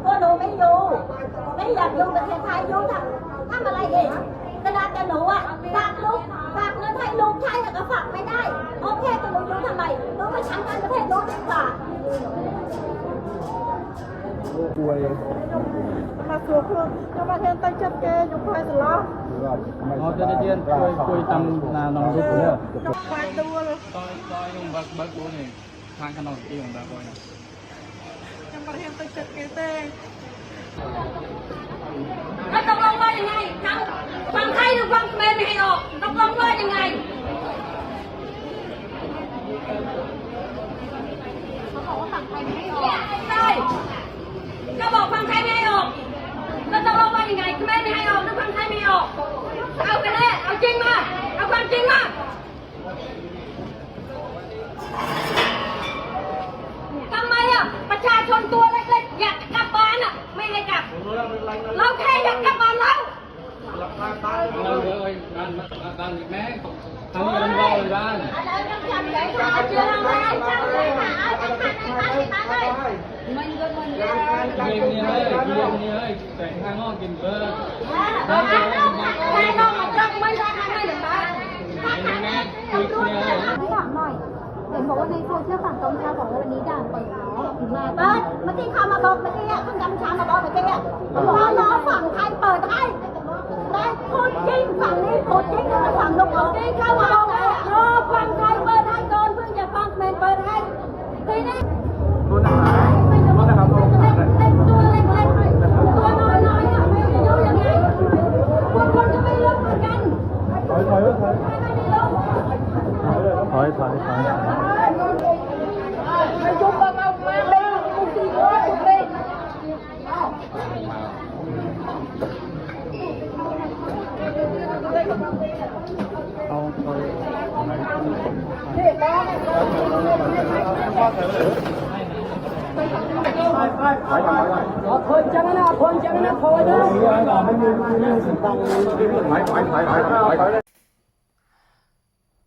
เพราะหนูไม่อยู่ ไม่อยากอยู่ประเทศไทย อยู่ทำ ทำอะไรเอง ขนาดแต่หนูอะฝากลูก ฝากเงินให้ลูกใช้แล้วก็ฝากไม่ได้ โอเค แต่หนูอยู่ทำไม หนูไปทำงานประเทศหนูดีกว่า ป่ວຍ ມາສວຍເພິ່ນ ຍັງມາເຫັນຕັ້ງຈັດແກ່ຢູ່ພາຍສະລາ ອໍ ເຈົ້າໜ້າທີ່ປ່ວຍ ປ່ວຍຕາມໜ້ານ້ອງລູກເດີ ຕ້ອງ ຕ້ອງບັກ ບັກໂອນີ້ ທາງຂະໜອນທີ່ຂອງຕາໂອນີ້ ຍັງມາເຫັນຕັ້ງຈັດແກ່ແຕ່ แล้วตกลงว่ายังไง ทั้งฝั่งไทยหรือฝั่งเขมรไม่ให้ออก ตกลงว่ายังไง เขาบอกว่าฝั่งไทยไม่ให้ออก ใช่ ก็บอกฝั่งไทยไม่ให้ออก แล้วตกลงว่ายังไง เขมรไม่ให้ออก หรือฝั่งไทยไม่ให้ออก คนตัวเล็กๆ อยากจะกลับบ้านอ่ะ ไม่ให้กลับ เราแค่อยากกลับบ้านเรา ถາມໜ່ອຍ ເຫັນບອກວ່າໃນໂຊຊຽວຝັ່ງກຳພູຊາບອກວ່າວັນນີ້ດ່ານເປີດແລ້ວ ມາເປີດ ເມື່ອກີ້ເຂົາມາບອກ ເມື່ອກີ້ຄົນກຳພູຊາມາບອກເມື່ອກີ້ ລໍຟັງໃຜເປີດໃຫ້ ໄດ້ຄົນຍິງຝັ່ງນີ້ ຄົນຍິງຝັ່ງລູກໂອເຄ ເຂົ້າມາບອກ ລໍຟັງໃຜເປີດໃຫ້ກ່ອນ ເພິ່ງຈະຟັງແມ່ນເປີດໃຫ້ ໂທດນະ ໂທດນະຄັບ ເດັກຕົວເລັກໆ ຕົວນ້ອຍໆ ອະ ມັນຈະຢູ່ຍັງໄງ ພວກຄົນກໍໄມ່ລົງຄືກັນ ຖອຍ ຖອຍ ຖອຍ ຖອຍ ຖອຍ ເອົາ ເອົາ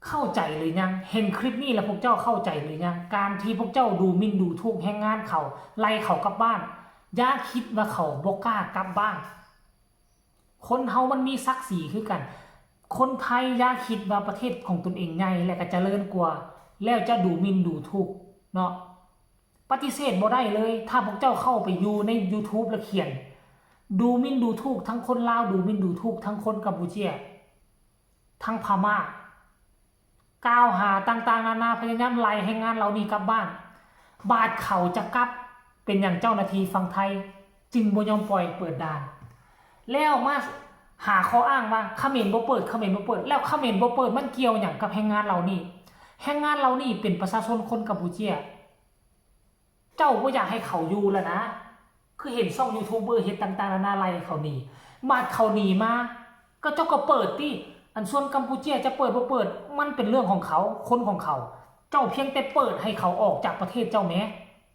ເຂົ້າໃຈຫຼືຍັງ? ເຫັນຄລິບນີ້ແລ້ວພວກເຈົ້າເຂົ້າໃຈຫຼືຍັງ? ການທີ່ພວກເຈົ້າດູໝິ່ນດູຖູກແຮງງານເຂົາ, ໄລ່ເຂົາກັບບ້ານ, ຢ່າຄິດວ່າເຂົາບໍ່ກ້າກັບບ້ານ. ຄົນເຮົາມັນມີສັກສີຄືກັນ. ຄົນໄທຢ່າຄິດວ່າປະເທດຂອງຕົນເອງໃຫຍ່ ແລະ ກະຈະເລີນກວ່າ ແລ້ວຈະດູໝິ່ນດູຖູກເນາະ. ປະຕິເສດບໍ່ໄດ້ເລີຍ ຖ້າພວກເຈົ້າເຂົ້າໄປຢູ່ໃນຢູທູບ ແລ້ວຂຽນດູໝິ່ນດູຖູກທັງຄົນລາວ, ດູໝິ່ນດູຖູກທັງຄົນກຳປູເຈຍ, ທັງພະມ້າ, ກ່າວຫາຕ່າງໆນານາ, ພະຍາຍາມໄລ່ແຮງງານເຫຼົ່ານີ້ກັບບ້ານ. ບາດເຂົາຈະກັບ ເປັນຫຍັງເຈົ້າໜ້າທີ່ຝັ່ງໄທຈຶ່ງບໍ່ຍອມປ່ອຍເປີດດ່ານ? ແລ້ວມາຫາຂໍ້ອ້າງວ່າຂະເໝນບໍ່ເປີດ, ຂະເໝນບໍ່ເປີດ. ແລ້ວຂະເໝນບໍ່ເປີດ ມັນກ່ຽວຫຍັງກັບແຮງງານເຫຼົ່ານີ້? ແຮງງານເຫຼົ່ານີ້ເປັນປະຊາຊົນຄົນກຳປູເຈຍ. ເຈົ້າບໍ່ຢາກໃຫ້ເຂົາຢູ່ແລ້ວນະ ຄືເຫັນຊ່ອງຢູທູບເບີເຮັດຕ່າງໆນານາໄລ່ເຂົາໜີ. ບາດເຂົາໜີມາ ກໍເຈົ້າກໍເປີດຕິ. ອັນສ່ວນກຳປູເຈຍຈະເປີດບໍ່ເປີດ ມັນເປັນເລື່ອງຂອງເຂົາ, ຄົນຂອງເຂົາ. ເຈົ້າພຽງແຕ່ເປີດໃຫ້ເຂົາອອກຈາກປະເທດເຈົ້າແມ້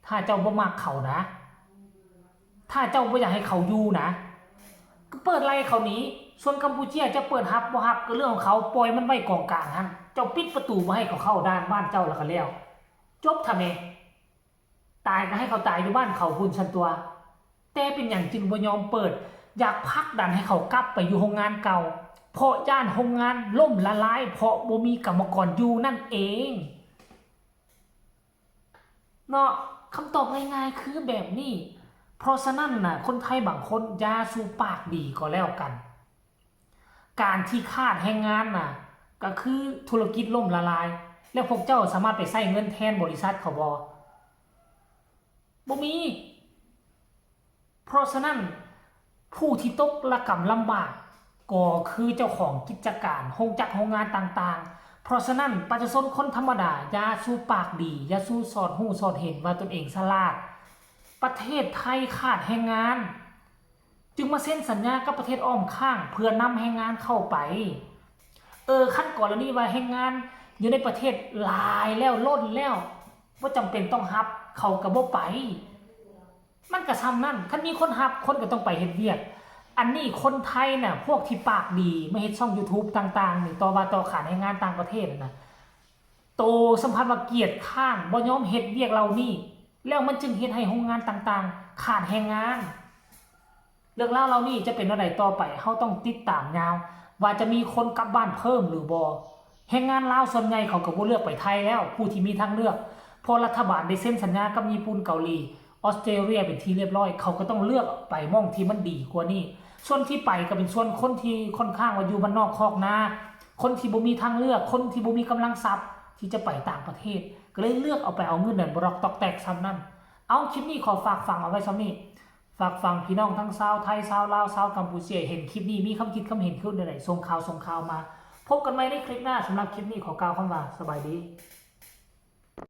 ຖ້າເຈົ້າບໍ່ມັກເຂົານະ. ຖ້າເຈົ້າບໍ່ຢາກໃຫ້ເຂົາຢູ່ນະ ກໍເປີດໄລ່ເຂົາໜີ. ສ່ວນກຳປູເຈຍຈະເປີດຮັບບໍ່ຮັບກໍເລື່ອງຂອງເຂົາ, ປ່ອຍມັນໄວ້ກອງກາງຫັ້ນ. ເຈົ້າປິດປະຕູບໍ່ໃຫ້ເຂົາເຂົ້າດ່ານບ້ານເຈົ້າແລ້ວກໍແລ້ວ. ຈົບທະແມ. ຕາຍກໍໃຫ້ເຂົາຕາຍຢູ່ບ້ານເຂົາພຸ້ນຊັ້ນຕົວະ. ແຕ່ເປັນຫຍັງຈຶ່ງບໍ່ຍອມເປີດ, ຢາກຜັກດັນໃຫ້ເຂົາກັບໄປຢູ່ໂຮງງານເກົ່າ? ເພາະຢ້ານໂຮງງານລົ້ມລະລາຍ ເພາະບໍ່ມີກຳມະກອນຢູ່ນັ້ນເອງເນາະ. ຄຳຕອບງ່າຍໆຄືແບບນີ້. ເພາະສະນັ້ນນະ ຄົນໄທບາງຄົນຢ່າສູ່ປາກດີກໍແລ້ວກັນ. ການທີ່ຂາດແຮງງານນະ ກໍຄືທຸລະກິດລົ້ມລະລາຍ, ແລ້ວພວກເຈົ້າສາມາດໄປໃຊ້ເງິນແທນບໍລິສັດເຂົາບໍ່? ບໍ່ມີ. ເພາະສະນັ້ນ ຜູ້ທີ່ຕົກລະກຳລຳບາກ ກໍຄືເຈົ້າຂອງກິດຈະການ, ໂຮງຈັກໂຮງງານຕ່າງໆ. ເພາະສະນັ້ນ ປະຊາຊົນຄົນທຳມະດາ ຢ່າສູ່ປາກດີ, ຢ່າສູ່ສອດຮູ້ສອດເຫັນວ່າຕົນເອງສະຫຼາດ. ປະເທດໄທຂາດແຮງງານ ຈຶ່ງມາເຊັນສັນຍາກັບປະເທດອ້ອມຂ້າງ ເພື່ອນຳແຮງງານເຂົ້າໄປ. ເອີ ຄັນກໍລະນີວ່າແຮງງານຢູ່ໃນປະເທດຫຼາຍແລ້ວ, ລົ້ນແລ້ວ, ບໍ່ຈຳເປັນຕ້ອງຮັບ, ເຂົາກໍບໍ່ໄປ. ມັນກໍຊ່ຳນັ້ນ, ຄັນມີຄົນຮັບ, ຄົນກໍຕ້ອງໄປເຮັດວຽກ. ອັນນີ້ຄົນໄທນະ, ພວກທີ່ປາກດີ ມາເຮັດຊ່ອງຢູທູບຕ່າງໆນີ້, ຕໍ່ວ່າຕໍ່ຂານແຮງງານຕ່າງປະເທດນະ, ໂຕສຳພັດວ່າກຽດຄ້ານ ບໍ່ຍອມເຮັດວຽກເຫຼົ່ານີ້ ແລ້ວມັນຈຶ່ງເຮັດໃຫ້ໂຮງງານຕ່າງໆຂາດແຮງງານ. ເລື່ອງລາວເຫຼົ່ານີ້ຈະເປັນແນວໃດຕໍ່ໄປ ເຮົາຕ້ອງຕິດຕາມຍາວ ວ່າຈະມີຄົນກັບບ້ານເພີ່ມຫຼືບໍ່. ແຮງງານລາວສ່ວນໃຫຍ່ເຂົາກໍບໍ່ເລືອກໄປໄທແລ້ວ ຜູ້ທີ່ມີທາງເລືອກ ເພາະລັດຖະບານໄດ້ເຊັນສັນຍາກັບຍີ່ປຸ່ນ, ເກົາຫຼີ, ອອສເຕຣເລຍເປັນທີ່ລຽບຮ້ອຍ ເຂົາກໍຕ້ອງເລືອກໄປໝ່ອງທີ່ມັນດີກວ່ານີ້. ສ່ວນທີ່ໄປກໍເປັນສ່ວນຄົນທີ່ຄ່ອນຂ້າງວ່າຢູ່ບ້ານນອກຄອກນາ, ຄົນທີ່ບໍ່ມີທາງເລືອກ, ຄົນທີ່ບໍ່ມີກຳລັງຊັບທີ່ຈະໄປຕ່າງປະເທດ ກໍເລີຍເລືອກເອົາໄປເອົາເງິນນັ້ນບໍ່ດອກຕອກແຕກຊ່ຳນັ້ນ. ເອົາ ຄລິບນີ້ຂໍຝາກຝັງເອົາໄວ້ຊ່ຳນີ້. ຝາກຝັງພີ່ນ້ອງທັງຊາວໄທ, ຊາວລາວ, ຊາວກຳປູເຈຍ ເຫັນຄລິບນີ້ມີຄຳຄິດຄຳເຫັນຄືແນວໃດ ສົ່ງຂ່າວ ສົ່ງຂ່າວມາ. ພົບກັນໃໝ່ໃນຄລິບໜ້າ. ສຳລັບຄລິບນີ້ຂໍກ່າວຄຳວ່າ ສະບາຍດີ.